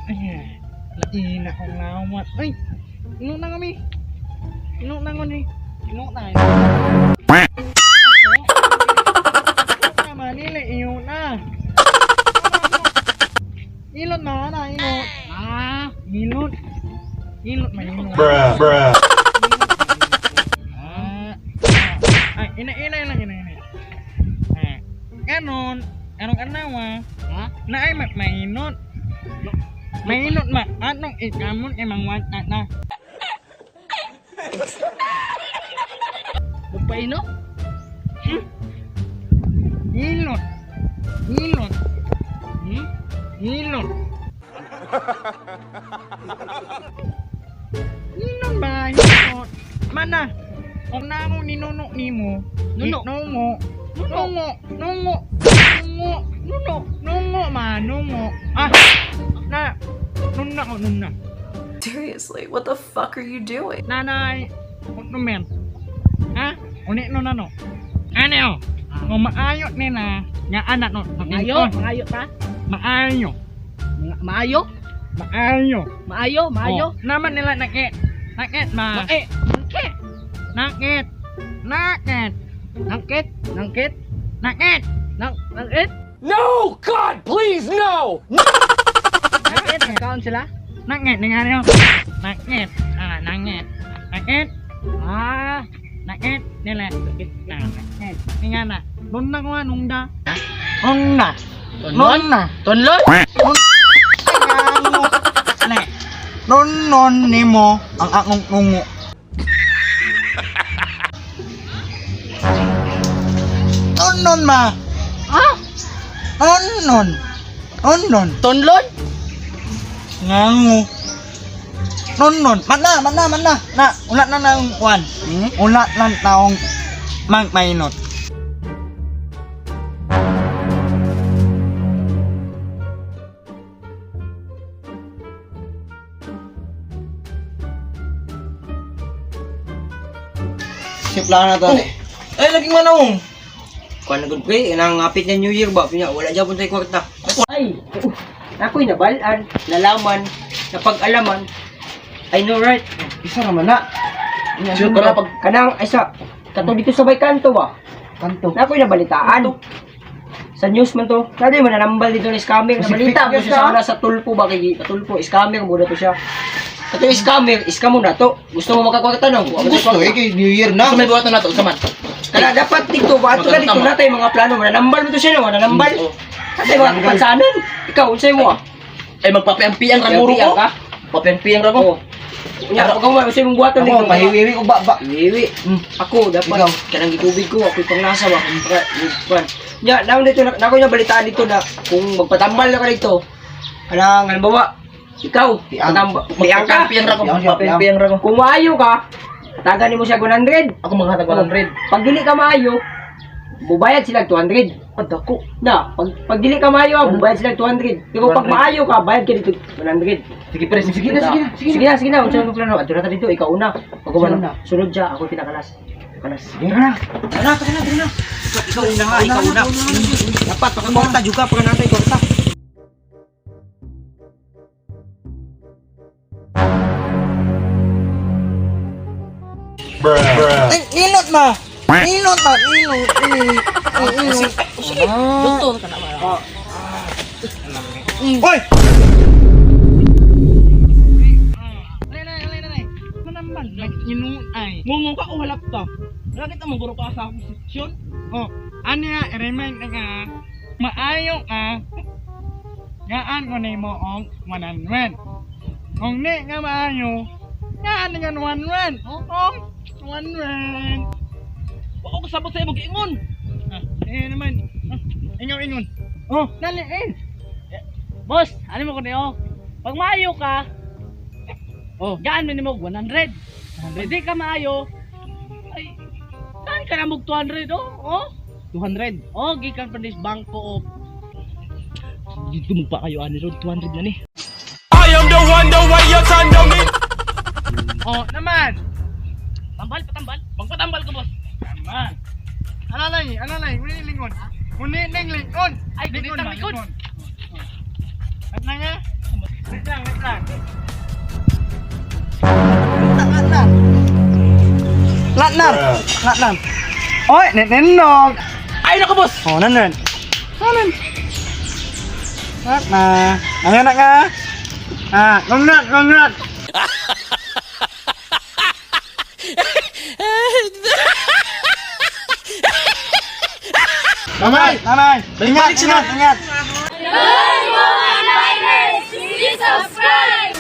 Ay, lain akong lawat. Ay, ino na kami. Ino na ko ni. Ino na. Ino na manila, ino na. Ilot na na, ilot. Ah, ilot. Ilot man ilot. Bruh. Bruh. Ah. Ay, ina ina lang ina ina. Ah, kanon, anong anawa? Ha? Na ay mainot. Mainot ma anong ikamon imang wata na. Magpaino? Ilot. Ilot. Hmm? Ilot. Ilot ba? Ilot. Mana? Kung na akong ninuno nimo. Nuno? Nungo. Nungo. Nungo. Nungo. Nuno. Nungo ma. Nungo. Ah. Na. Nuna ko nuna. Seriously, what the fuck are you doing? Nanay. Unumen. Ha? Uni no na no. Ano yo? Kung maayo ni na, nga anak no. Maayo? Maayo ta? Maayo. Maayo? Maayo. Maayo? Maayo? Oh, naman nila nakit. Nakit ma. Mae! Nangkit! Nakit. Nakit. Nangkit? Nangkit? Nakit. Nangkit? No! God, please, no! Nangkit? Nagkaon sila? Nakit ni nga niyo. Nakit. Ah, nakit. Nakit. Ah! Nakit nila. Nakit. Nakit. Ni nga na. Nun na ko nga nung da. Nung na. Tonlon? Nun na. Tonlon? Ne. Nun nun nimo ang akong nungo. Nun nun ma. Ah! Nun nun. Nun nun. Tonlon? Ngango. Nun nun. Mana mana mana. Na ulat na nang kwan. Ulat na taong magmainot. Sipla na to. Eh lagi manong. Kuan na gud pre, nang apit na New Year ba, pinya wala gyapon tay kwarta. Ay, ako'y nabalaan, nalaman, napag-alaman. I know, right? Isa naman na. Sure ka na pag kanang isa kato dito sa may kanto ba? Kanto. Na ako'y nabalitaan. Sa news man to. Nadi man nanambal dito ni scammer. Nabalita mo siya sa una sa tulpo ba kay tulpo scammer mo na to siya. Kato scammer, scam mo na to. Gusto mo makakwarta no? Gusto eh, kay New Year na. Sa may buhatan na to, sa man. Kana dapat dito ba ato na dito na tayo mga plano mananambal mo to siya no, mananambal. Natay mga kapansanan. Ikaw unsay mo ah? Ay magpapiampiang ra muro Piang ko. ka? Papiampiang ra ko. Oo. Unya ako mo unsay mong buhaton Ako, dito? pahiwiwi ko ba ba. Hiwi. Ako dapat Ikaw. kanang gitubig ko ako'y panglasa ba. Kuan. Nya naon dito na ako na balitaan dito na kung magpatambal na ka dito. Kanang halimbawa ikaw, patamba, piang ka. Magpapiampiang ra ko. Piang siya, piang. Papiampiang ra ko. Kung maayo ka, hatagan nimo siya 100. Ako maghatag 100. Pag dili ka maayo, mubayad sila 200. Padako. Na, pag dili ka maayo, ah, mubayad sila 200. Pero pag 200. maayo ka, bayad ka dito 100. Sige pre, sige na, sige na, Sige na, sige na. Unsa man plano? Adto na ta dito, ikaw una. Pag una, sunod siya, ako pinakalas. Kalas. Sige na. Tara na, tara na, tara na. Ikaw una ha, ikaw una. Dapat pagkakwarta juga pag natay kwarta. Bruh. Bruh. Ay, ilot ma. Ilot ma, ilot. Ilot. Sige. Doktor ka na ba? Hoy! Alay, alay, alay. Manambal, nag-inuay. Ngungo ka o halap ka. Wala kita mong guro ka sa akong seksyon. Oh, ano nga, i-remind na ka, maayo ka, gaan ko nimo og 100. Kung di nga maayo, gaan nga 100. Oh, 100. Wa ko kasabot sa imong giingon. Ah, eh naman. Ah, ingaw ingon. Oh, dali eh. Boss, ano mo ko niyo? Pag maayo ka, oh, gaan mo nimo 100. Pag di ka maayo, ay, saan ka na mag 200 oh? Oh? 200. Oh, gikan pa nis bangko oh. Dito mo pa kayo ani ron 200 na ni. I am the one, the way your son don't need. Oh, naman. Tambal, patambal. Magpatambal ka, boss. Naman. Alalay, alalay, uni lingon. Uni ning lingon. Ay, gunit ang ba, likod. At na nga. Wait lang. na. Bruh. Na na. Oy, nindog. Ay nako, boss. Oh, 100. 100. Na na. Ayan na nga. Ah, congrats, congrats. Bye-bye. Bye-bye. Ingat, ingat, ingat. Good morning, Please subscribe!